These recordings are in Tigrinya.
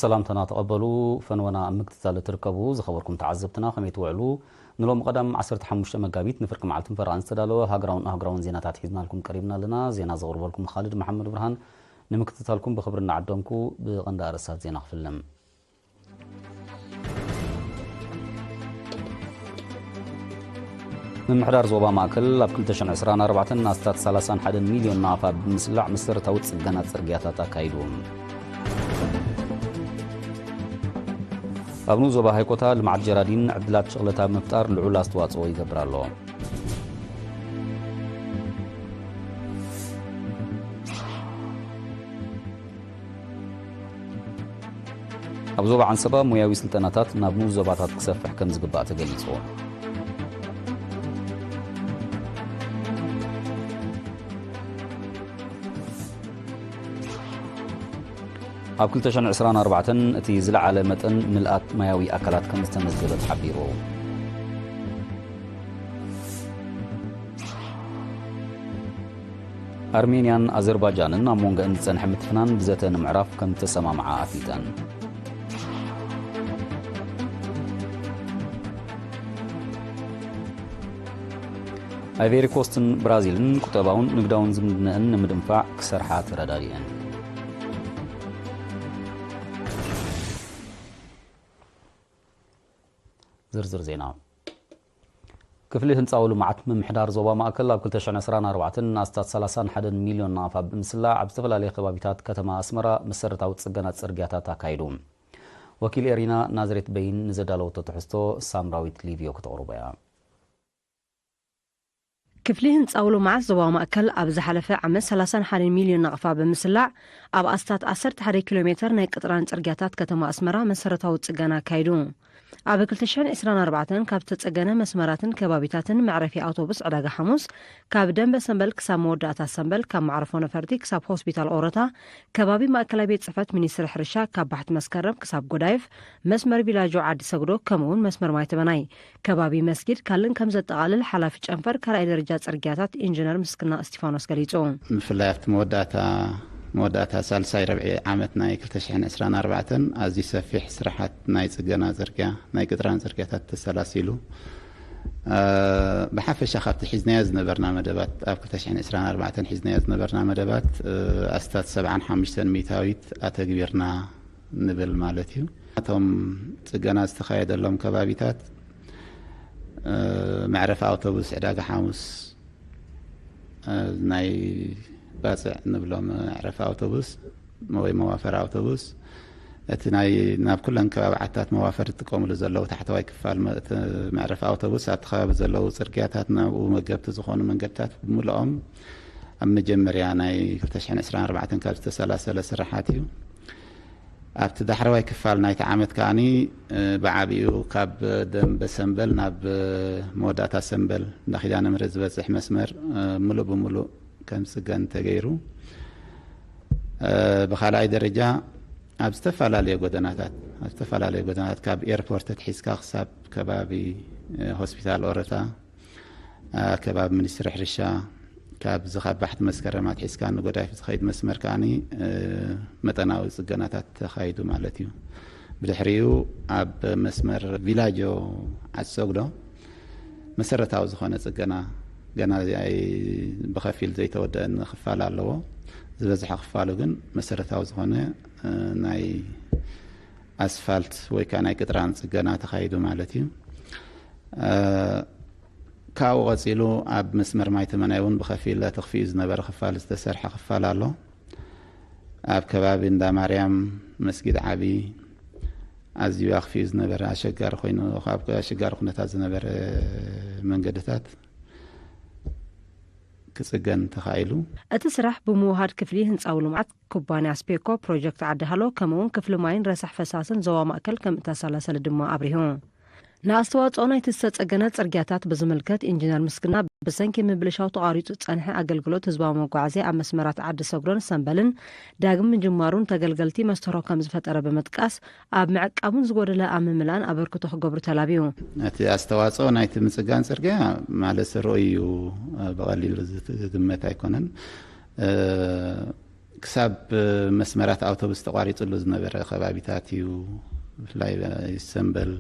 ሰላምታና ተቐበሉ። ፈንወና ኣብ ምክትታል እትርከቡ ዝኸበርኩም ተዓዘብትና ከመይ ትውዕሉ? ንሎም ቀዳም ዓሰርተ ሓሙሽተ መጋቢት ንፍርቂ መዓልትን ፈረቓን ዝተዳለወ ሃገራውን ኣህጉራውን ዜናታት ሒዝናልኩም ቀሪብና ኣለና። ዜና ዘቕርበልኩም ኻልድ መሓመድ ብርሃን። ንምክትታልኩም ብኽብሪ እናዓደምኩ ብቐንዲ ኣርእስታት ዜና ክፍልም። ምምሕዳር ዞባ ማእከል ኣብ ክልተ ሽሕን ዕስራን ኣርባዕተን ኣስታት ሰላሳን ሓደን ሚልዮን ናቕፋ ብምስላዕ መሰረታዊ ጽገና ጽርግያታት ኣካይዱ። ኣብ ንኡስ ዞባ ሃይኮታ ልምዓት ጀራዲን ዕድላት ሸቕለታ ብምፍጣር ልዑል ኣስተዋጽኦ ይገብር ኣሎ። ኣብ ዞባ ዓንሰባ ሞያዊ ስልጠናታት ናብ ንኡስ ዞባታት ክሰፍሕ ከም ዝግባእ ተገሊጹ። ኣብ ክልተ ሽሕን ዕስራን ኣርባዕተን እቲ ዝለዓለ መጠን ምልኣት ማያዊ ኣካላት ከም ዝተመዝገበ ተሓቢሩ። ኣርሜንያን ኣዘርባጃንን ኣብ መንጎአን ዝጸንሐ ምትፍናን ብዘተ ንምዕራፍ ከም ዝተሰማምዓ ኣፍሊጠን። ኣይቬሪ ኮስትን ብራዚልን ቁጠባውን ንግዳውን ዝምድነአን ንምድንፋዕ ክሰርሓ ተረዳዲአን። ዝርዝር ዜና። ክፍሊ ህንጻዊ ልምዓት ምምሕዳር ዞባ ማእከል ኣብ ክልተ ሽሕን ዕስራን ኣርባዕተን ኣስታት ሰላሳን ሓደን ሚልዮን ናቕፋ ብምስላዕ ኣብ ዝተፈላለዩ ከባቢታት ከተማ ኣስመራ መሰረታዊ ጽገና ጽርግያታት ኣካይዱ። ወኪል ኤሪና ናዝሬት በይን ንዘዳለወቶ ትሕዝቶ ሳምራዊት ሊቭዮ ክተቕርቦ እያ። ክፍሊ ህንጻዊ ልምዓት ዞባ ማእከል ኣብ ዝሓለፈ ዓመት ሰላሳን ሓደን ሚልዮን ናቕፋ ብምስላዕ ኣብ ኣስታት ዓሰርተ ሓደ ኪሎ ሜተር ናይ ቅጥራን ጽርግያታት ከተማ ኣስመራ መሰረታዊ ጽገና ኣካይዱ። ኣብ ክልተ ሽሕን ዕስራን ኣርባዕተን ካብ ዝተጸገነ መስመራትን ከባቢታትን መዕረፊ ኣውቶቡስ ዕዳጋ ሓሙስ፣ ካብ ደንበ ሰንበል ክሳብ መወዳእታ ሰንበል፣ ካብ መዕረፎ ነፈርቲ ክሳብ ሆስፒታል ኦረታ፣ ከባቢ ማእከላይ ቤት ጽሕፈት ሚኒስትሪ ሕርሻ ካብ ባሕቲ መስከረም ክሳብ ጎዳይፍ፣ መስመር ቪላጆ ዓዲ ሰግዶ፣ ከምኡውን መስመር ማይ ተበናይ፣ ከባቢ መስጊድ ካልእን ከም ዘጠቓልል ሓላፊ ጨንፈር ካልኣይ ደረጃ ጽርግያታት ኢንጂነር ምስክና እስቲፋኖስ ገሊጹ። ብፍላይ ኣብቲ መወዳእታ፣ መወዳእታ ሳልሳይ ረብዒ ዓመት ናይ ክልተ ሽሕን ዕስራን ኣርባዕተን ኣዝዩ ሰፊሕ ስራሓት ናይ ጽገና ጽርግያ፣ ናይ ቅጥራን ጽርግያታት ተሰላሲሉ። እ፣ ብሓፈሻ ካብቲ ሒዝናዮ ዝነበርና መደባት፣ ኣብ ክልተ ሽሕን ዕስራን ኣርባዕተን ሒዝናዮ ዝነበርና መደባት፣ እ፣ ኣስታት ሰብዓን ሓሙሽተን ሚእታዊት ኣተግቢርና ንብል ማለት እዩ። እቶም ጽገና ዝተኻየደሎም ከባቢታት፣ እ፣ መዕረፊ ኣውቶቡስ ዕዳጋ ሓሙስ፣ እ፣ ናይ ባጽዕ ንብሎም መዕረፊ ኣውቶቡስ ወይ መዋፈሪ ኣውቶቡስ፣ እቲ ናይ ናብ ኩለን ከባቢ ዓታት መዋፈሪ ዝጥቀሙሉ ዘለዉ ታሕተዋይ ክፋል መ-፣ እቲ መዕረፊ ኣውቶቡስ ኣብቲ ከባቢ ዘለዉ ጽርግያታት ናብኡ መገብቲ ዝኾኑ መንገድታት ብምልኦም ኣብ መጀመርያ ናይ ክልተ ሽሕን ዕስራን ኣርባዕተን ካብ ዝተሰላሰለ ስራሓት እዩ። ኣብቲ ዳሕረዋይ ክፋል ናይቲ ዓመት ከኣኒ፣ እ፣ ብዓቢኡ ካብ ደንበ ሰንበል ናብ፣ እ፣ መወዳእታ ሰንበል እንዳ ኪዳነ ምሕረት ዝበጽሕ መስመር፣ እ፣ ምሉእ ብምሉእ ከም ዝጽገን ተገይሩ። እ፣ ብኻልኣይ ደረጃ ኣብ ዝተፈላለዩ ጎደናታት፣ ኣብ ዝተፈላለዩ ጎደናታት ካብ ኤርፖርት ኣትሒዝካ ክሳብ ከባቢ፣ እ፣ ሆስፒታል ኦረታ፣ እ፣ ከባቢ ሚኒስትሪ ሕርሻ፣ ካብዚ ካብ ባሕቲ መስከረም ኣትሒዝካ ንጎዳይፍ ዝኸይድ መስመር ከኣኒ፣ እ፣ መጠናዊ ጽገናታት ተኻይዱ ማለት እዩ። ብድሕሪኡ ኣብ መስመር ቪላጆ ዓዲ ሰግዶ መሰረታዊ ዝኾነ ጽገና ገና ኣይ-፣ ብኸፊል ዘይተወደአን ክፋል ኣለዎ። ዝበዝሐ ክፋሉ ግን መሰረታዊ ዝኾነ፣ እ፣ ናይ ኣስፋልት ወይ ከዓ ናይ ቅጥራን ጽገና ተኻይዱ ማለት እዩ። እ፣ ካብኡ ቀጺሉ ኣብ መስመር ማይ ተመናይ እውን ብኸፊል ተኽፊኡ ዝነበረ ክፋል ዝተሰርሐ ክፋል ኣሎ። ኣብ ከባቢ እንዳ ማርያም መስጊድ ዓቢ ኣዝዩ ኣኽፊኡ ዝነበረ ኣሸጋሪ ኮይኑ፣ ካብ ኣሸጋሪ ኩነታት ዝነበረ መንገድታት ክጽገን ተኻኢሉ። እቲ ስራሕ ብምውሃድ ክፍሊ ህንጻዊ ልምዓት ኩባንያ ስፔኮ፣ ፕሮጀክት ዓዲ ሃሎ፣ ከምኡውን ክፍሊ ማይን ረሳሕ ፈሳስን ዞባ ማእከል ከም እተሰላሰለ ድማ ኣብሪሁ። ንኣስተዋጽኦ ናይቲ ዝተጸገነ ጽርግያታት ብዝምልከት ኢንጂነር ምስግና፣ ብሰንኪ ምብልሻው ተቋሪጹ ዝጸንሐ ኣገልግሎት ህዝባዊ መጓዓዝያ ኣብ መስመራት ዓዲ ሰግዶን ሰንበልን ዳግም ምጅማሩን ተገልገልቲ መስተርሆ ከም ዝፈጠረ ብምጥቃስ፣ ኣብ ምዕቃቡን ዝጎደለ ኣብ ምምላእን ኣበርክቶ ክገብሩ ተላብዩ። እቲ ኣስተዋጽኦ ናይቲ ምጽጋን ጽርግያ ማለት ርኡይ እዩ፣ ብቐሊሉ ዝግመት ኣይኮነን። እ፣ ክሳብ መስመራት ኣውቶቡስ ተቋሪፅሉ ዝነበረ ከባቢታት እዩ። ብፍላይ ሰምበል፣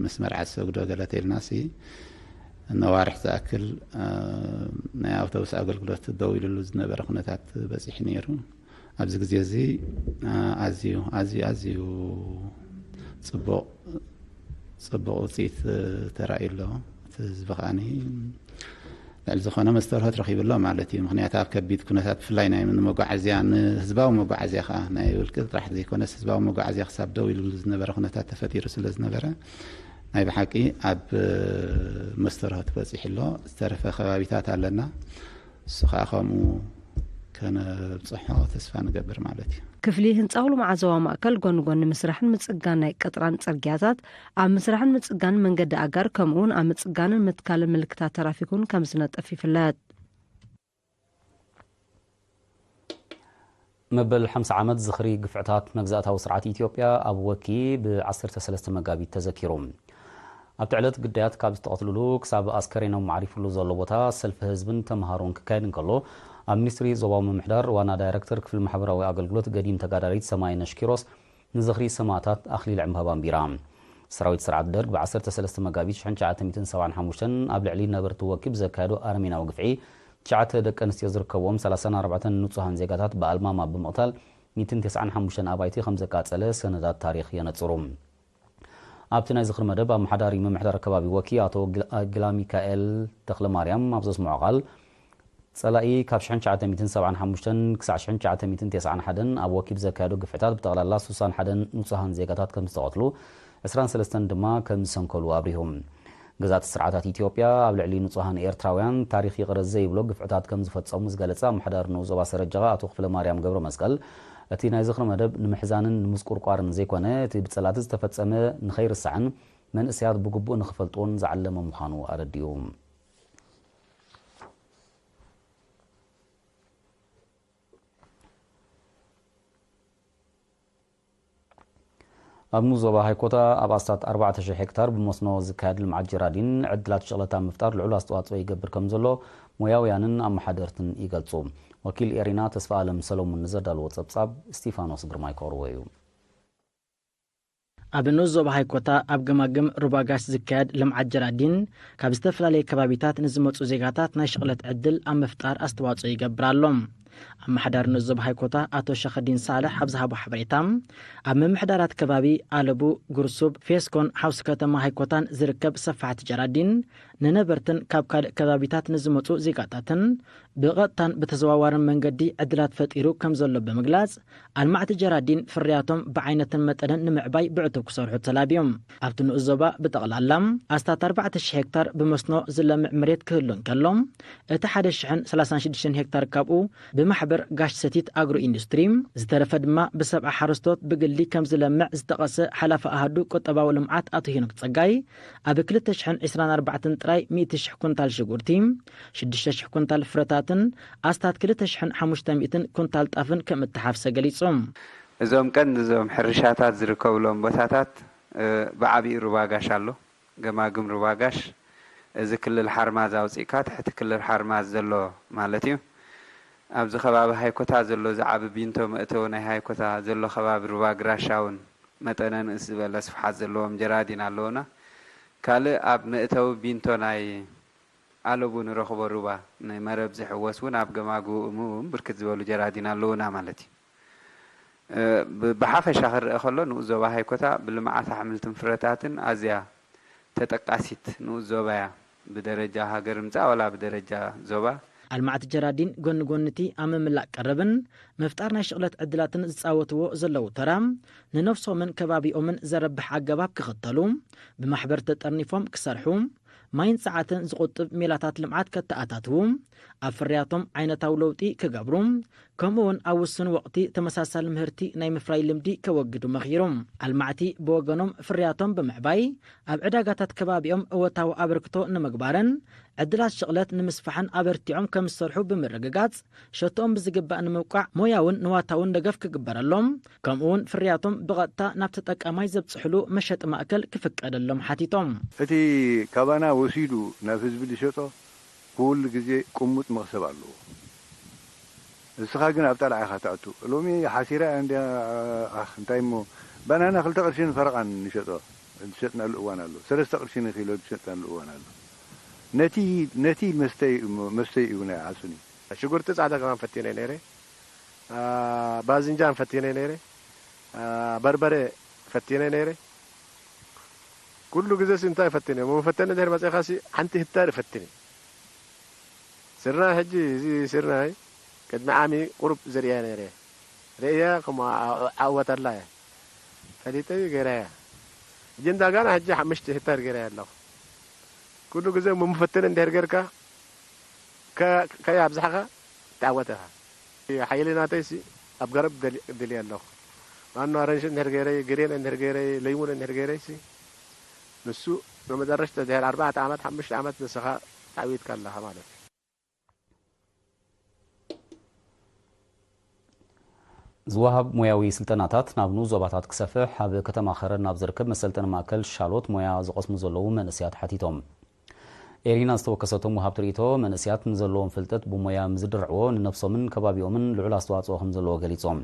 መስመር ዓሰግዶ ገለ ተይልና ሲ ነዋርሕ ዝኣክል ናይ ኣውቶቡስ ኣገልግሎት ደው ኢሉሉ ዝነበረ ኩነታት በፂሑ ነይሩ። ኣብዚ ግዜ እዚ ኣዝዩ ኣዝዩ ኣዝዩ ፅቡቕ ፅቡቕ ውፅኢት ተራእዩ ኣሎ። እቲ ህዝቢ ከዓኒ ልዕሊ ዝኾነ መስተርሆት ረኺቡ ኣሎ ማለት እዩ። ምክንያቱ ኣብ ከቢድ ኩነታት ብፍላይ ናይ ንመጓዓዝያ ንህዝባዊ መጓዓዝያ ከዓ ናይ ውልቂ ጥራሕ ዘይኮነስ ህዝባዊ መጓዓዝያ ክሳብ ደው ኢሉ ዝነበረ ኩነታት ተፈጢሩ ስለ ዝነበረ ናይ ብሓቂ ኣብ መስተርሆት በፂሑ ኣሎ። ዝተረፈ ከባቢታት ኣለና። እሱ ከዓ ከምኡ ከነብፅሖ ተስፋ ንገብር ማለት እዩ። ክፍሊ ህንፃ ውልማዓ ዞባ ማእከል ጎኒ ጎኒ ምስራሕን ምፅጋን ናይ ቀጥራን ፅርግያታት ኣብ ምስራሕን ምፅጋን መንገዲ ኣጋር ከምኡውን ኣብ ምፅጋንን ምትካልን ምልክታት ተራፊክ እውን ከም ዝነጥፍ ይፍለጥ። መበል ሓምሳ ዓመት ዝኽሪ ግፍዕታት መግዛእታዊ ስርዓት ኢትዮጵያ ኣብ ወኪ ብ ዓሰርተ ሰለስተ መጋቢት ተዘኪሩ። ኣብቲ ዕለት ግዳያት ካብ ዝተቐትሉሉ ክሳብ ኣስከሬኖም ማዕሪፉሉ ዘሎ ቦታ ሰልፊ ህዝብን ተምሃሮን ክካየድ እንከሎ ኣብ ሚኒስትሪ ዞባዊ ምምሕዳር ዋና ዳይረክተር ክፍሊ ማሕበራዊ ኣገልግሎት ገዲም ተጋዳሊት ሰማይነሽ ኪሮስ ንዝኽሪ ሰማእታት ኣኽሊል ዕምባባ ኣንቢራ። ሰራዊት ስርዓት ደርግ ብ ዓሰርተ ሰለስተ መጋቢት ሽሕን ትሽዓተ ሚእትን ሰብዓን ሓሙሽተን ኣብ ልዕሊ ነበርቲ ወኪ ብዘካየዶ ኣረሜናዊ ግፍዒ ትሽዓተ ደቂ ኣንስትዮ ዝርከብዎም ሰላሳን ኣርባዕተን ንጹሃን ዜጋታት ብኣልማማ ብምቕታል ሚእትን ተስዓን ሓሙሽተን ኣባይቲ ከም ዘቃጸለ ሰነዳት ታሪኽ የነጽሩ። ኣብቲ ናይ ዝኽሪ መደብ ኣመሓዳሪ ምምሕዳር ከባቢ ወኪ ኣቶ ግላሚካኤል ተኽለማርያም ኣብ ዘስምዖ ቃል ጸላኢ ካብ ሽሕን ትሽዓተ ሚእትን ሰብዓን ሓሙሽተን ክሳዕ ሽሕን ትሽዓተ ሚእትን ተስዓን ሓደን ኣብ ወኪ ብዘካየዶ ግፍዕታት ብጠቕላላ ሱሳን ሓደን ንጹሃን ዜጋታት ከም ዝተቐትሉ ዕስራን ሰለስተን ድማ ከም ዝሰንከሉ ኣብሪሁ። ገዛእቲ ስርዓታት ኢትዮጵያ ኣብ ልዕሊ ንጹሃን ኤርትራውያን ታሪኽ ይቕረ ዘይብሎ ግፍዕታት ከም ዝፈጸሙ ዝገለጸ ኣመሓዳሪ ንኡስ ዞባ ሰረጀቓ ኣቶ ክፍለማርያም ገብረመስቀል እቲ ናይ ዝኽሪ መደብ ንምሕዛንን ንምዝቁርቋርን ዘይኮነ እቲ ብጸላእቲ ዝተፈጸመ ንኸይርሳዕን መንእሰያት ብግቡእ ንኽፈልጥዎን ዝዓለመ ምዃኑ ኣረዲኡ። ኣብ ንኡስ ዞባ ሃይኮታ ኣብ ኣስታት ኣርባዕተ ሽሕ ሄክታር ብመስኖ ዝካየድ ልምዓት ጀራዲን ዕድላት ሽቕለት ኣብ ምፍጣር ልዑል ኣስተዋፅኦ ይገብር ከም ዘሎ ሞያውያንን ኣመሓደርትን ይገልፁ። ወኪል ኤሪና ተስፋ ኣለም ሰሎሙን ንዘዳልዎ ፀብፃብ እስቲፋኖስ ግርማይ ከቕርቦ እዩ። ኣብ ንኡስ ዞባ ሃይኮታ ኣብ ገማግም ሩባ ጋሽ ዝካየድ ልምዓት ጀራዲን ካብ ዝተፈላለየ ከባቢታት ንዝመፁ ዜጋታት ናይ ሽቕለት ዕድል ኣብ ምፍጣር ኣስተዋፅኦ ይገብር ኣሎ። ኣመሓዳሪ ንኡስ ዞባ ሃይኮታ ኣቶ ሸኸዲን ሳልሕ ኣብ ዝሃቦ ሓበሬታ ኣብ ምምሕዳራት ከባቢ ኣለቡ፣ ጉርሱብ፣ ፌስኮን ሓውሲ ከተማ ሃይኮታን ዝርከብ ሰፋሕቲ ጀራዲን ንነበርትን ካብ ካልእ ከባቢታት ንዝመፁ ዜጋታትን ብቐጥታን ብተዘዋዋርን መንገዲ ዕድላት ፈጢሩ ከም ዘሎ ብምግላፅ ኣልማዕቲ ጀራዲን ፍርያቶም ብዓይነትን መጠንን ንምዕባይ ብዕቱብ ክሰርሑ ተላብዮም። ኣብቲ ንኡስ ዞባ ብጠቕላላ ኣስታት ኣርባዕተ ሽሕ ሄክታር ብመስኖ ዝለምዕ መሬት ክህሉ እንከሎ እቲ ሓደ ሽሕን ሰላሳን ሽዱሽተን ሄክታር ካብኡ ብማሕበር ጋሽ ሰቲት ኣግሮ ኢንዱስትሪ ዝተረፈ ድማ ብሰብዓ ሓረስቶት ብግሊ ከም ዝለምዕ ዝጠቐሰ ሓላፊ ኣሃዱ ቁጠባዊ ልምዓት ኣቶ ሄኖክ ጸጋይ ኣብ ክልተ ሽሕን ዕስራን ኣርባዕተን ጥራይ ሚእቲ ሽሕ ኩንታል ሽጉርቲ፣ ሽዱሽተ ሽሕ ኩንታል ፍረታትን ኣስታት ክልተ ሽሕን ሓሙሽተ ሚእትን ኩንታል ጣፍን ከም እተሓፍሰ ገሊጹ። እዞም ቀንዲ እዞም ሕርሻታት ዝርከብሎም ቦታታት ብዓቢኡ ሩባ ጋሽ ኣሎ። ገማግም ሩባ ጋሽ እዚ ክልል ሓርማዝ ኣውፂእካ ትሕቲ ክልል ሓርማዝ ዘሎ ማለት እዩ። ኣብዚ ከባቢ ሃይኮታ ዘሎ ዝዓቢ ቢንቶ መእተዊ ናይ ሃይኮታ ዘሎ ከባቢ ሩባ ግራሻ እውን መጠነ ንእስ ዝበለ ስፍሓት ዘለዎም ጀራዲን ኣለውና። ካልእ ኣብ መእተዊ ቢንቶ ናይ ኣለቡ ንረኽቦ ሩባ ንመረብ ዝሕወስ እውን ኣብ ገማግቡ እሙ እውን ብርክት ዝበሉ ጀራዲን ኣለውና ማለት እዩ። ብሓፈሻ ክረአ ከሎ ንኡስ ዞባ ሃይኮታ ብልምዓት ኣሕምልትን ፍረታትን ኣዝያ ተጠቃሲት ንኡስ ዞባ እያ። ብደረጃ ሃገር ምጻእ ዋላ ብደረጃ ዞባ። ኣልማዕቲ ጀራዲን ጎኒ ጎኒ እቲ ኣብ ምምላእ ቀረብን ምፍጣር ናይ ሽቕለት ዕድላትን ዝጻወትዎ ዘለዉ ተራ ንነፍሶምን ከባቢኦምን ዘረብሕ ኣገባብ ክኽተሉ ብማሕበር ተጠርኒፎም ክሰርሑ ማይን ጸዓትን ዝቑጥብ ሜላታት ልምዓት ከተኣታትዉ፣ ኣብ ፍርያቶም ዓይነታዊ ለውጢ ክገብሩ፣ ከምኡ እውን ኣብ ውሱን ወቕቲ ተመሳሳሊ ምህርቲ ናይ ምፍራይ ልምዲ ከወግዱ መኺሩ። ኣልማዕቲ ብወገኖም ፍርያቶም ብምዕባይ ኣብ ዕዳጋታት ከባቢኦም እወታዊ ኣበርክቶ ንምግባርን ዕድላት ሽቕለት ንምስፋሕን ኣበርቲዖም ከም ዝሰርሑ ብምርግጋጽ ሸቶኦም ብዝግባእ ንምብቃዕ ሞያውን ንዋታውን ደገፍ ክግበረሎም ከምኡ እውን ፍርያቶም ብቐጥታ ናብ ተጠቃማይ ዘብፅሕሉ መሸጢ ማእከል ክፍቀደሎም ሓቲቶም። እቲ ካባና ወሲዱ ናብ ህዝቢ ዝሸጦ ኩሉ ግዜ ቅሙጥ መኽሰብ ኣለዎ። ንስኻ ግን ኣብ ጣልዓ ኢኻ ተእቱ። ሎሚ ሓሲራ እያ እንድያ፣ ኣኽ፣ እንታይ እሞ፣ ባናና ክልተ ቅርሽን ፈረቓን ንሸጦ፣ ዝሸጥናሉ እዋን ኣሎ። ሰለስተ ቅርሽን ኪሎ ዝሸጥናሉ እዋን ኣሎ። ነቲ፣ ነቲ መስተይ፣ መስተይ እዩ ናይ ዓሱኒ። ሽጉርቲ ጻዕዳ ከማን ፈቲነ ነይረ። አ፣ ባዝንጃን ፈቲነ ነይረ። አ፣ በርበረ ፈቲነ ነይረ። ኩሉ ግዜ ሲ እንታይ ፈቲነ? መፈተኒ እንድሕር መጺእካ ሲ ሓንቲ ህክታር ፈቲነ። ስርናይ ሕጂ፣ እዚ ስርናይ ቅድሚ ዓሚ ቁሩብ ዘርእያ ነይረ። ርእያ ከም ዓ-፣ ዓወት ኣላ እያ። ፈሊጠ ገይራያ። ሕጂ እንዳ ጋና ሕጂ ሓሙሽተ ሄክታር ገይራያ ኣለኹ። ኩሉ ግዜ መፈተኒ እንድሕር ጌርካ፣ ከ-፣ ከይኣብዛሕካ ትዓወት ኢኻ። ሓይሊ ናተይሲ ኣብ ገረብ ደል-፣ ደልየ ኣለኹ። ማኖ ኣረንሺ እንድሕር ገይረይ፣ ግሬን እንድሕር ገይረይ፣ ለይሙን እንድሕር ገይረይሲ፣ ንሱ ንመጨረሽታ ድሕሪ ኣርባዕተ ዓመት፣ ሓሙሽተ ዓመት ንስኻ ተዓዊትካ ኣለኻ ማለት እዩ። ዝወሃብ ሞያዊ ስልጠናታት ናብ ንኡስ ዞባታት ክሰፍሕ ኣብ ከተማ ከረን ናብ ዝርከብ መሰልጠኒ ማእከል ሻሎት ሞያ ዝቐስሙ ዘለዉ መንእሰያት ሓቲቶም። ኤሪና ዝተወከሰቶም ወሃብቲ ርእይቶ፣ መንእሰያት ንዘለዎም ፍልጠት ብሞያ ምስ ዝድርዕዎ ንነብሶምን ከባቢኦምን ልዑል ኣስተዋጽኦ ከም ዘለዎ ገሊጾም።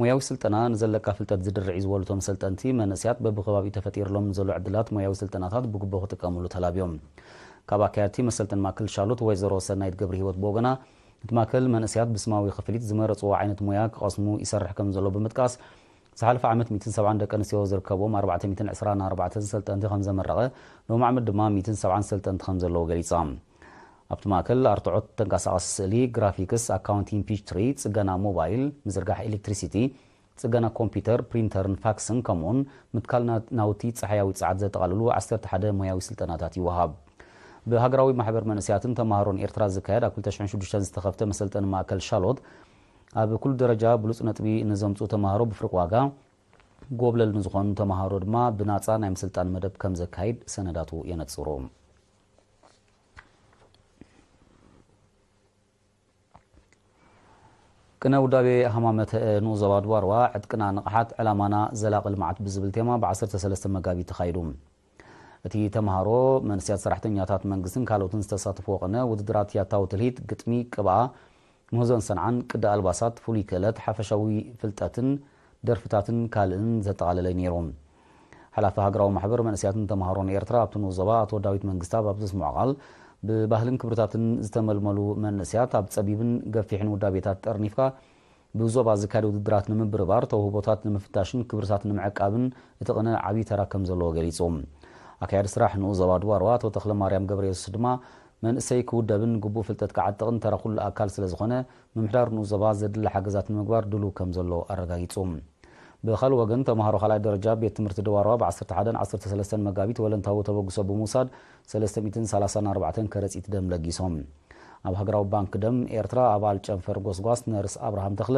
ሞያዊ ስልጠና ንዘለካ ፍልጠት ዝድርዕ እዩ ዝበሉ እቶም ሰልጠንቲ፣ መንእሰያት በብከባቢኡ ተፈጢርሎም ንዘሎ ዕድላት ሞያዊ ስልጠናታት ብግቡእ ክጥቀምሉ ተላብዮም። ካብ ኣካየድቲ መሰልጠኒ ማእከል ሻሎት ወይዘሮ ሰናይት ገብረሂወት ብወገና፣ እቲ ማእከል መንእሰያት ብስማዊ ክፍሊት ዝመረጽዎ ዓይነት ሞያ ክቐስሙ ይሰርሕ ከም ዘሎ ብምጥቃስ፣ ዝሓለፈ ዓመት ሚእትን ሰብዓን ደቂ ኣንስትዮ ዝርከብዎም ኣርባዕተ ሚእትን ዕስራን ኣርባዕተን ሰልጠንቲ ከም ዘመረቐ፣ ሎሚ ዓመት ድማ ሚእትን ሰብዓን ሰልጠንቲ ከም ዘለዉ ገሊጻ። ኣብቲ ማእከል ኣርትዖት፣ ተንቀሳቓሲ ስእሊ፣ ግራፊክስ፣ ኣካውንቲንግ፣ ፒች ትሪ፣ ጽገና ሞባይል፣ ምዝርጋሕ ኤሌክትሪሲቲ፣ ጽገና ኮምፒውተር፣ ፕሪንተርን ፋክስን ከምኡውን ምትካል ና-፣ ናውቲ ጸሓያዊ ጸዓት ዘጠቓልሉ ዓሰርተ ሓደ ሞያዊ ስልጠናታት ይወሃብ። ብሃገራዊ ማሕበር መንእሰያትን ተማሃሮን ኤርትራ ዝካየድ ኣብ ክልተ ሽሕን ሽዱሽተን ዝተኸፍተ መሰልጠኒ ማእከል ሻሎት፣ ኣብ ኩሉ ደረጃ ብሉጽ ነጥቢ ንዘምጽኡ ተማሃሮ ብፍርቂ ዋጋ፣ ጎብለል ንዝኾኑ ተማሃሮ ድማ ብናጻ ናይ ምስልጣን መደብ ከም ዘካይድ ሰነዳቱ የነጽሩ። ቅነ ውዳቤ ሃማመተ ንኡስ ዞባ ድባርዋ፣ ዕጥቅና ንቕሓት፣ ዕላማና ዘላቒ ልምዓት ብዝብል ቴማ ብ ዓሰርተ ሰለስተ መጋቢት ተኻይዱ። እቲ ተምሃሮ፣ መንእሰያት ሰራሕተኛታት መንግስትን ካልኦትን ዝተሳተፍዎ ቅነ ውድድራት ያታዊ ትልሂት፣ ግጥሚ፣ ቅብኣ፣ ምህዞን ሰንዓን፣ ቅዲ ኣልባሳት፣ ፍሉይ ክእለት፣ ሓፈሻዊ ፍልጠትን ደርፍታትን ካልእን ዘጠቓለለ ነይሩ። ሓላፊ ሃገራዊ ማሕበር መንእሰያትን ተምሃሮን ኤርትራ ኣብቲ ንኡስ ዞባ ኣቶ ዳዊት መንግስተኣብ ኣብ ዘስምዖ ቃል፣ ብባህልን ክብርታትን ዝተመልመሉ መንእሰያት ኣብ ጸቢብን ገፊሕን ውዳቤታት ጠርኒፍካ ብዞባ ዝካየድ ውድድራት ንምብርባር፣ ተውህቦታት ንምፍታሽን ክብርታት ንምዕቃብን እቲ ቅነ ዓብዪ ተራ ከም ዘለዎ ገሊጹ። ኣካያዲ ስራሕ ንኡስ ዞባ ድባርዋ ኣቶ ተኽለማርያም ገብረየሱስ ድማ፣ መንእሰይ ክውደብን ግቡእ ፍልጠት ክዓጥቕን ተራ ኩሉ ኣካል ስለ ዝኾነ፣ ምምሕዳር ንኡስ ዞባ ዘድሊ ሓገዛት ንምግባር ድሉው ከም ዘሎ ኣረጋጊጹ። ብኻልእ ወገን፣ ተምሃሮ ካልኣይ ደረጃ ቤት ትምህርቲ ድባርዋ ብ ዓሰርተ ሓደን ዓሰርተ ሰለስተን መጋቢት ወለንታዊ ተበግሶ ብምውሳድ ሰለስተ ሚእትን ሰላሳን ኣርባዕተን ከረጺት ደም ለጊሶም። ኣብ ሃገራዊ ባንክ ደም ኤርትራ ኣባል ጨንፈር ጎስጓስ ነርስ ኣብርሃም ተኽለ፣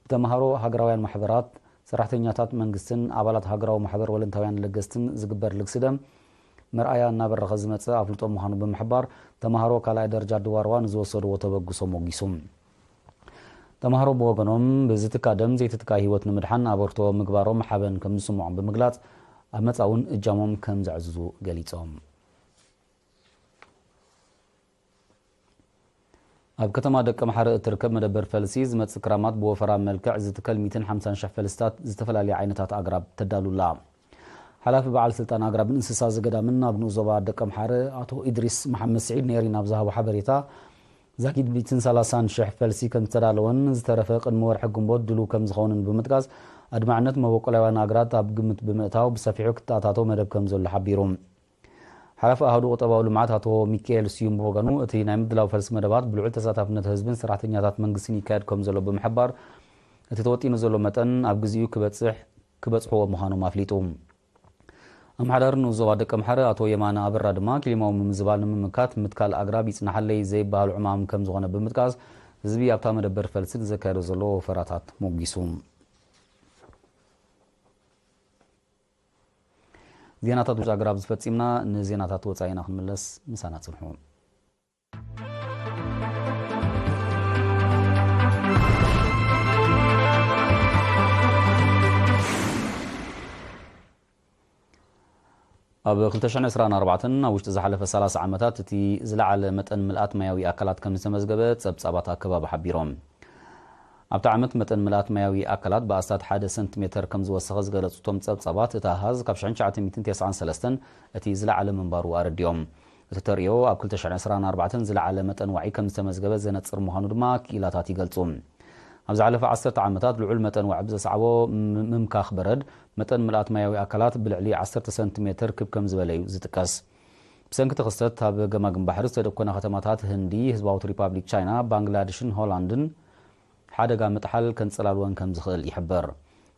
ብተምሃሮ፣ ሃገራውያን ማሕበራት፣ ሰራሕተኛታት መንግስትን ኣባላት ሃገራዊ ማሕበር ወለንታውያን ለገስትን ዝግበር ልግሲ ደም መርኣያ እናበረኸ ዝመጽእ ኣፍልጦ ምዃኑ ብምሕባር፣ ተምሃሮ ካልኣይ ደረጃ ድባርዋ ንዝወሰድዎ ተበግሶ ሞጊሱ። ተምሃሮ ብወገኖም፣ ብዝትካ ደም ዘይትትካ ህይወት ንምድሓን ኣበርክቶ ምግባሮም ሓበን ከም ዝስምዖም ብምግላጽ፣ ኣብ መጻ እውን እጃሞም ከም ዘዕዝዙ ገሊጾም። ኣብ ከተማ ደቀምሓረ እትርከብ መደበር ፈልሲ፣ ዝመጽእ ክራማት ብወፈራ መልክዕ ዝትከል ሚእትን ሓምሳን ሽሕ ፈልስታት ዝተፈላለየ ዓይነታት ኣግራብ ተዳሉ ኣላ። ሓላፊ በዓል ስልጣን ኣግራብን እንስሳ ዘገዳምን ኣብ ንኡስ ዞባ ደቀምሓረ ኣቶ ኢድሪስ መሓመድ ስዒድ ነይሪ ናብ ዝሃቦ ሓበሬታ፣ ዛጊድ ሚእትን ሰላሳን ሽሕ ፈልሲ ከም ዝተዳለወን ዝተረፈ ቅድሚ ወርሒ ግንቦት ድሉው ከም ዝኸውንን ብምጥቃስ፣ ኣድማዕነት መበቆላውያን ኣግራብ ኣብ ግምት ብምእታው ብሰፊሑ ክተኣታቶ መደብ ከም ዘሎ ሓቢሩ። ሓላፊ ኣሃዱ ቁጠባዊ ልምዓት ኣቶ ሚካኤል ስዩም ብወገኑ፣ እቲ ናይ ምድላው ፈልሲ መደባት ብልዑል ተሳታፍነት ህዝብን ሰራሕተኛታት መንግስትን ይካየድ ከም ዘሎ ብምሕባር፣ እቲ ተወጢኑ ዘሎ መጠን ኣብ ግዜኡ ክበጽሕ፣ ክበጽሕዎ ምዃኖም ኣፍሊጡ። ኣመሓዳሪ ንኡስ ዞባ ደቀምሓረ ኣቶ የማነ ኣበራ ድማ፣ ክሊማዊ ምምዝባል ንምምካት ምትካል ኣግራብ ይጽናሓለይ ዘይበሃል ዕማም ከም ዝኾነ ብምጥቃስ፣ ህዝቢ ኣብታ መደበር ፈልሲ ንዘካየዶ ዘሎ ወፈራታት ሞጊሱ። ዜናታት ውሽጢ ኣግራብ ዝፈጺምና፣ ንዜናታት ወጻኢና ክንምለስ ምሳና ጽንሑ። ኣብ ክልተ ሽሕን ዕስራን ኣርባዕተን ኣብ ውሽጢ ዝሓለፈ ሰላሳ ዓመታት እቲ ዝለዓለ መጠን ምልኣት ማያዊ ኣካላት ከም ዝተመዝገበ ጸብጻባት ኣከባቢ ሓቢሮም። ኣብቲ ዓመት መጠን ምልኣት ማያዊ ኣካላት ብኣስታት ሓደ ሰንቲሜተር ከም ዝወሰኸ ዝገለጹ እቶም ጸብጻባት፣ እቲ ኣሃዝ ካብ ሽሕን ትሽዓተ ሚእትን ተስዓን ሰለስተን እቲ ዝለዓለ ምንባሩ ኣረዲኦም። እቲ ተርእዮ ኣብ ክልተ ሽሕን ዕስራን ኣርባዕተን ዝለዓለ መጠን ዋዒ ከም ዝተመዝገበ ዘነጽር ምዃኑ ድማ ክኢላታት ይገልጹ። ኣብ ዝሓለፈ ዓሰርተ ዓመታት ልዑል መጠን ዋዒ ብዘስዓቦ ም-፣ ምምካኽ በረድ፣ መጠን ምልኣት ማያዊ ኣካላት ብልዕሊ ዓሰርተ ሰንቲሜተር ክብ ከም ዝበለ እዩ ዝጥቀስ። ብሰንኪ እቲ ክስተት፣ ኣብ ገማግም ባሕሪ ዝተደኮና ከተማታት ህንዲ፣ ህዝባዊት ሪፓብሊክ ቻይና፣ ባንግላደሽን ሆላንድን ሓደጋ ምጥሓል ከንጸላልወን ከም ዝኽእል ይሕበር።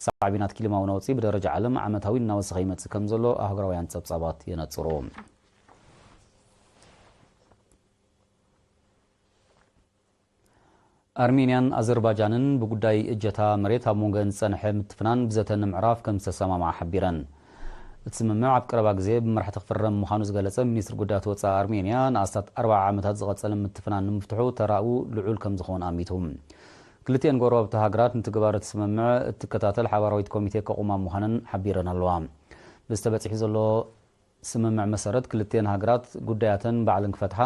ሳዕቤናት ክሊማዊ ነውጺ ብደረጃ ዓለም ዓመታዊ እናወሰኸ ይመጽእ ከም ዘሎ ኣህጉራውያን ጸብጻባት የነጽሩ። ኣርሜንያን ኣዘርባጃንን ብጉዳይ እጀታ መሬት ኣብ መንጎአን ዝጸንሐ ምትፍናን ብዘተ ንምዕራፍ ከም ዝተሰማምዓ ሓቢረን። እቲ ስምምዕ ኣብ ቀረባ ግዜ ብመራሕቲ ክፍረም ምዃኑ ዝገለጸ ሚኒስትሪ ጉዳያት ወጻኢ ኣርሜንያ፣ ንኣስታት ኣርብዓ ዓመታት ዝቐጸለ ምትፍናን ንምፍትሑ ተራኡ ልዑል ከም ዝኸውን ኣሚቱ። ክልቲኤን ጎረባብቲ ሃገራት ንትግባረ እቲ ስምምዕ እትከታተል ሓባራዊት ኮሚቴ ከቑማ ምዃነን ሓቢረን ኣለዋ። ብዝተበጺሑ ዘሎ ስምምዕ መሰረት፣ ክልቲኤን ሃገራት ጉዳያተን ባዕለን ክፈትሓ፣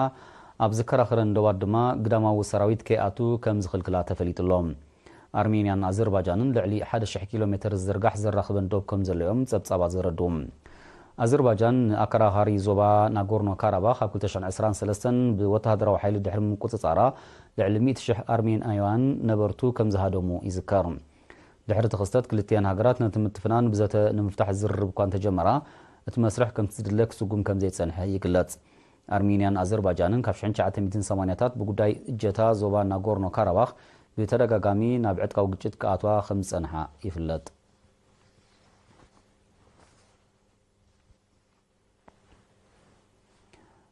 ኣብ ዘከራኽረን ዶባት ድማ ግዳማዊ ሰራዊት ከይኣቱ ከም ዝኽልክላ ተፈሊጡ ኣሎ። ኣርሜንያን ኣዘርባጃንን ልዕሊ ሓደ ሽሕ ኪሎ ሜተር ዝዝርጋሕ ዘራኽበን ዶብ ከም ዘለዮም ጸብጻባት ዘረድኡ። ኣዘርባጃን ንኣከራኻሪ ዞባ ናጎርኖ ካራባኽ ኣብ ክልተ ሽሕን ዕስራን ሰለስተን ብወተሃደራዊ ሓይሊ ድሕሪ ምቁጽጻራ፣ ልዕሊ ሚእቲ ሽሕ ኣርሜናውያን ነበርቱ ከም ዝሃደሙ ይዝከር። ድሕሪ እቲ ክስተት፣ ክልቲኤን ሃገራት ነቲ ምትፍናን ብዘተ ንምፍታሕ ዝርርብ እኳ እንተጀመራ፣ እቲ መስርሕ ከምቲ ዝድለ ክስጉም ከም ዘይጸንሐ ይግለጽ። ኣርሜንያን ኣዘርባጃንን ካብ ሽሕን ትሽዓተ ሚእትን ሰማንያታት ብጉዳይ እጀታ ዞባ ናጎርኖ ካራባኽ ብተደጋጋሚ ናብ ዕጥቃዊ ግጭት ክኣትዋ ከም ዝጸንሓ ይፍለጥ።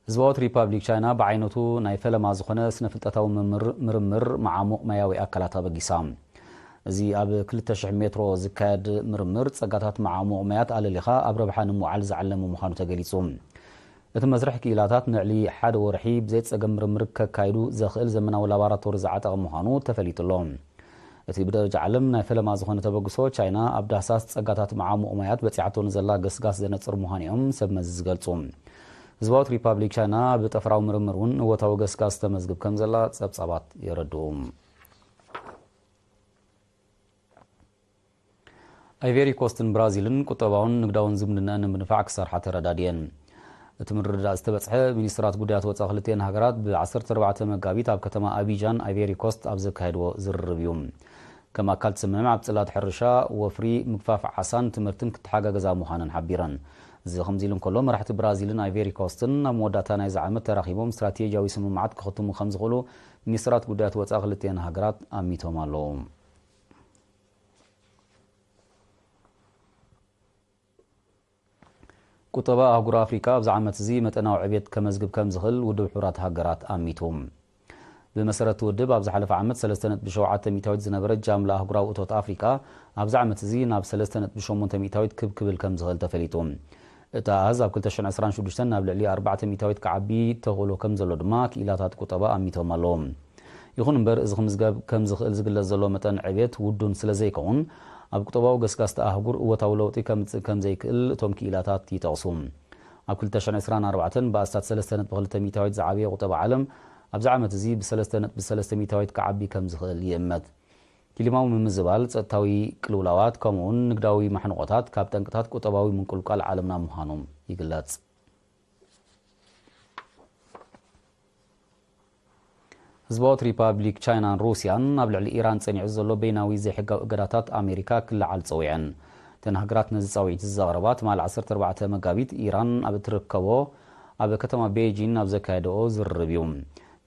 ህዝባዊት ሪፓብሊክ ቻይና ብዓይነቱ ናይ ፈለማ ዝኾነ ስነ-ፍልጠታዊ ምምር-፣ ምርምር መዓሙቕ ማያዊ ኣካላት ኣበጊሳ። እዚ ኣብ ክልተ ሽሕ ሜትሮ ዝካየድ ምርምር፣ ጸጋታት መዓሙቕ ማያት ኣለሊኻ ኣብ ረብሓ ንምውዓል ዝዓለመ ምዃኑ ተገሊጹ። እቲ መስርሕ ክኢላታት ንዕሊ ሓደ ወርሒ ብዘይ ጸገም ምርምር ከካይዱ ዘኽእል ዘመናዊ ላቦራቶሪ ዝዓጠቐ ምዃኑ ተፈሊጡ ኣሎ። እቲ ብደረጃ ዓለም ናይ ፈለማ ዝኾነ ተበግሶ፣ ቻይና ኣብ ዳህሳስ ጸጋታት መዓሙቕ ማያት በጺሓቶ ንዘላ ገስጋስ ዘነጽር ምዃኑ እዮም ሰብ መዚ ዝገልጹ። ህዝባዊት ሪፓብሊክ ቻይና ኣብ ጠፈራዊ ምርምር እውን እወታዊ ገስጋስ ተመዝግብ ከም ዘላ ጸብጻባት የረድኡ። ኣይቬሪ ኮስትን ብራዚልን ቁጠባውን ንግዳውን ዝምድናኣን ንምድንፋዕ ክሰርሓ ተረዳድየን። እቲ ምርድዳእ ዝተበጽሐ፣ ሚኒስትራት ጉዳያት ወጻኢ ክልቲኤን ሃገራት ብ ዓሰርተ ኣርባዕተ መጋቢት ኣብ ከተማ ኣቢጃን ኣይቬሪ ኮስት ኣብ ዘካየድዎ ዝርርብ እዩ። ከም ኣካል እቲ ስምምዕ፣ ኣብ ጽላት ሕርሻ፣ ወፍሪ፣ ምግፋፍ ዓሳን ትምህርትን ክተሓጋገዛ ምዃነን ሓቢረን። እዚ ከምዚ ኢሉ እንከሎ፣ መራሕቲ ብራዚልን ኣይቬሪ ኮስትን ኣብ መወዳእታ ናይዚ ዓመት ተራኺቦም ስትራቴጂያዊ ስምምዓት ክኽትሙ ከም ዝኽእሉ ሚኒስትራት ጉዳያት ወጻኢ ክልቲኤን ሃገራት ኣሚቶም ኣለዉ። ቁጠባ ኣህጉር ኣፍሪቃ ኣብዚ ዓመት እዚ መጠናዊ ዕብየት ከመዝግብ ከም ዝኽእል ውድብ ሕቡራት ሃገራት ኣሚቱ። ብመሰረት ውድብ፣ ኣብ ዝሓለፈ ዓመት ሰለስተ ነጥቢ ሸውዓተ ሚእታዊት ዝነበረ ጃምላ ኣህጉራዊ እቶት ኣፍሪቃ፣ ኣብዚ ዓመት እዚ ናብ ሰለስተ ነጥቢ ሸሞንተ ሚእታዊት ክብ ክብል ከም ዝኽእል ተፈሊጡ። እቲ ኣሃዝ ኣብ ክልተ ሽሕን ዕስራን ሽዱሽተን ናብ ልዕሊ ኣርባዕተ ሚእታዊት ክዓቢ ተኽእሎ ከም ዘሎ ድማ ክኢላታት ቁጠባ ኣሚቶም ኣለዉ። ይኹን እምበር፣ እዚ ክምዝገብ ከም ዝኽእል ዝግለጽ ዘሎ መጠን ዕብየት ውዱን ስለ ዘይከውን፣ ኣብ ቁጠባዊ ገስጋስቲ ኣህጉር እወታዊ ለውጢ ከምጽእ ከም ዘይክእል እቶም ክኢላታት ይጠቕሱ። ኣብ ክልተ ሽሕን ዕስራን ኣርባዕተን ብኣስታት ሰለስተ ነጥቢ ክልተ ሚእታዊት ዝዓበየ ቁጠባ ዓለም፣ ኣብዚ ዓመት እዚ ብሰለስተ ነጥቢ ሰለስተ ሚእታዊት ክዓቢ ከም ዝኽእል ይእመት። ክሊማዊ ምምዝባል፣ ጸጥታዊ ቅልውላዋት፣ ከምኡውን ንግዳዊ ማሕንቖታት ካብ ጠንቅታት ቁጠባዊ ምንቁልቋል ዓለምና ምዃኖም ይግለጽ። ህዝባዊት ሪፓብሊክ ቻይናን ሩስያን ኣብ ልዕሊ ኢራን ጸኒዑ ዘሎ በይናዊ ዘይሕጋዊ እገዳታት ኣሜሪካ ክለዓል ጸዊዐን። እተን ሃገራት ነዚ ጻውዒት ዘቕረባ ትማሊ ዓሰርተ ኣርባዕተ መጋቢት፣ ኢራን ኣብ እትርከቦ ኣብ ከተማ ቤጂን ኣብ ዘካየደኦ ዝርርብ እዩ።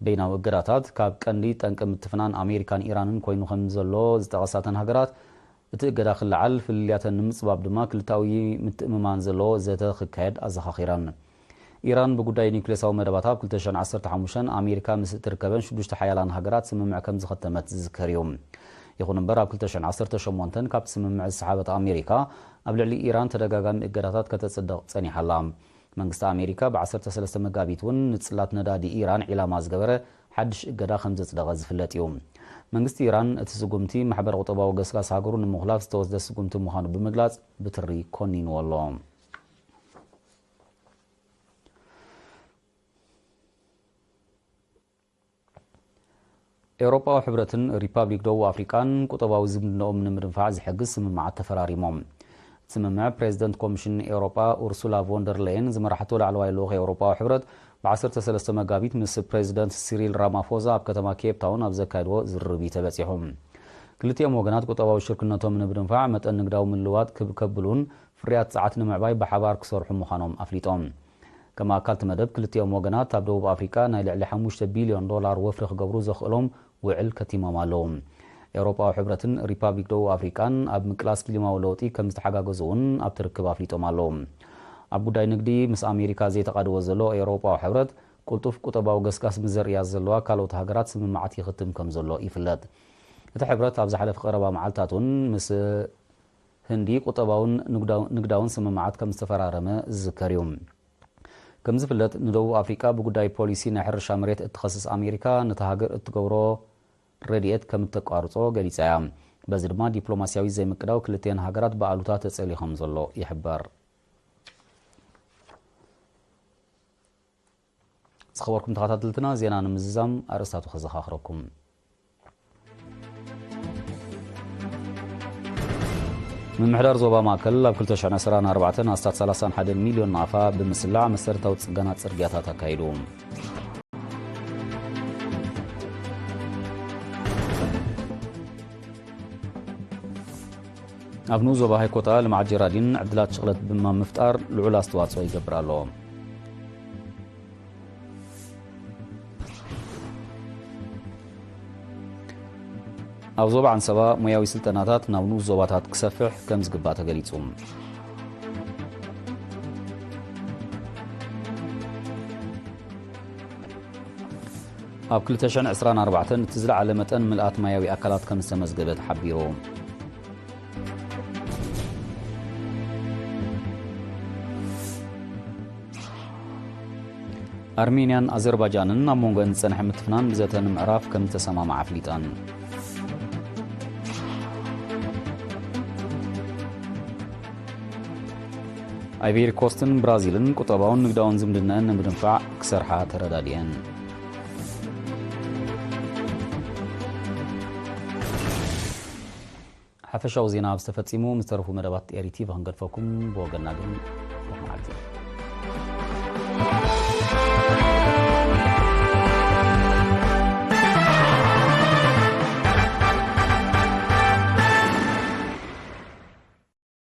በይናዊ እገዳታት ካብ ቀንዲ ጠንቂ ምትፍናን ኣሜሪካን ኢራንን ኮይኑ ከም ዘሎ ዝጠቐሳ እተን ሃገራት፣ እቲ እገዳ ክለዓል፣ ፍልልያተን ንምጽባብ ድማ ክልታዊ ምትእምማን ዘለዎ ዘተ ክካየድ ኣዘኻኺረን። ኢራን ብጉዳይ ኒውክሌሳዊ መደባታ ኣብ ክልተ ሽሕን ዓሰርተ ሓሙሽተን ኣሜሪካ ምስ እትርከበን ሽዱሽተ ሓያላን ሃገራት ስምምዕ ከም ዝኸተመት ዝዝከር እዩ። ይኹን እምበር፣ ኣብ ክልተ ሽሕን ዓሰርተ ሸሞንተን ካብቲ ስምምዕ ዝሰሓበት ኣሜሪካ፣ ኣብ ልዕሊ ኢራን ተደጋጋሚ እገዳታት ከተጽድቕ ጸኒሓ ኣላ። መንግስቲ ኣሜሪካ ብ ዓሰርተ ሰለስተ መጋቢት እውን ንጽላት ነዳዲ ኢራን ዒላማ ዝገበረ ሓድሽ እገዳ ከም ዘጽደቐ ዝፍለጥ እዩ። መንግስቲ ኢራን፣ እቲ ስጉምቲ ማሕበረ ቁጠባዊ ገስጋስ ሃገሩ ንምኹላፍ ዝተወስደ ስጉምቲ ምዃኑ ብምግላጽ፣ ብትሪ ኮኒንዎ ኣሎ። ኤውሮጳዊ ሕብረትን ሪፓብሊክ ደቡብ ኣፍሪቃን ቁጠባዊ ዝምድናኦም ንምድንፋዕ ዝሕግዝ ስምምዓት ተፈራሪሞም። እቲ ስምምዕ ፕሬዚደንት ኮሚሽን ኤውሮጳ ኡርሱላ ቮንደር ሌየን ዝመራሕቶ ላዕለዋይ ልኡኽ ኤውሮጳዊ ሕብረት ብ ዓሰርተ ሰለስተ መጋቢት ምስ ፕሬዚደንት ሲሪል ራማፎዛ ኣብ ከተማ ኬፕ ታውን ኣብ ዘካየድዎ ዝርርብ እዩ ተበጺሑ። ክልቲኦም ወገናት ቁጠባዊ ሽርክነቶም ንምድንፋዕ መጠን ንግዳዊ ምልዋጥ ክብ ከብሉን ፍርያት ጸዓት ንምዕባይ ብሓባር ክሰርሑ ምዃኖም ኣፍሊጦም። ከም ኣካል እቲ መደብ ክልቲኦም ወገናት ኣብ ደቡብ ኣፍሪቃ ናይ ልዕሊ ሓሙሽተ ቢልዮን ዶላር ወፍሪ ክገብሩ ዘኽእሎም ውዕል ከቲሞም ኣለዉ። ኤውሮጳዊ ሕብረትን ሪፓብሊክ ደቡብ ኣፍሪቃን ኣብ ምቅላስ ክሊማዊ ለውጢ ከም ዝተሓጋገዙ እውን ኣብቲ ርክብ ኣፍሊጦም ኣለዉ። ኣብ ጉዳይ ንግዲ ምስ ኣሜሪካ ዘይተቓድወ ዘሎ ኤውሮጳዊ ሕብረት ቅልጡፍ ቁጠባዊ ገስጋስ ምስ ዘርእያ ዘለዋ ካልኦት ሃገራት ስምምዓት ይኽትም ከም ዘሎ ይፍለጥ። እቲ ሕብረት ኣብ ዝሓለፈ ቀረባ መዓልታት እውን ምስ ህንዲ ቁጠባውን ንግዳው- ንግዳውን ስምምዓት ከም ዝተፈራረመ ዝዝከር እዩ። ከም ዝፍለጥ ንደቡብ ኣፍሪቃ ብጉዳይ ፖሊሲ ናይ ሕርሻ መሬት እትኸስስ ኣሜሪካ ነቲ ሃገር እትገብሮ ረድኤት ከም እተቋርጾ ገሊጻ እያ። በዚ ድማ ዲፕሎማሲያዊ ዘይምቅዳው ክልቲአን ሃገራት ብኣሉታ ተጸልዩ ከም ዘሎ ይሕበር። ዝኸበርኩም ተኸታተልትና ዜና ንምዝዛም ኣርእስታቱ ከዘኻኽረኩም። ምምሕዳር ዞባ ማእከል ኣብ ክልተ ሽሕን ዕስራን ኣርባዕተን ኣስታት ሰላሳን ሓደን ሚልዮን ናቕፋ ብምስላዕ መሰረታዊ ጽገና ጽርግያታት ኣካይዱ። ኣብ ንኡስ ዞባ ሃይኮታ ልምዓት ጀራዲን ዕድላት ሽቕለት ብምፍጣር ልዑል ኣስተዋጽኦ ይገብር ኣሎ። ኣብ ዞባ ዓንሰባ ሞያዊ ስልጠናታት ናብ ንኡስ ዞባታት ክሰፍሕ ከም ዝግባእ ተገሊጹ። ኣብ ክልተ ሽሕን ዕስራን ኣርባዕተን እቲ ዝለዓለ መጠን ምልኣት ማያዊ ኣካላት ከም ዝተመዝገበ ተሓቢሩ። ኣርሜንያን ኣዘርባጃንን ኣብ መንጎአን ዝጸንሐ ምትፍናን ብዘተ ንምዕራፍ ከም ዝተሰማምዓ ኣፍሊጠን። ኣይቬሪ ኮስትን ብራዚልን ቁጠባውን ንግዳውን ዝምድናኣን ንምድንፋዕ ክሰርሓ ተረዳዲአን። ሓፈሻዊ ዜና ኣብ ዝተፈጺሙ ምስ ተረፉ መደባት ኤሪ ቲቪ ክንገድፈኩም፣ ብወገንና ግን ሩኽ መዓልቲ።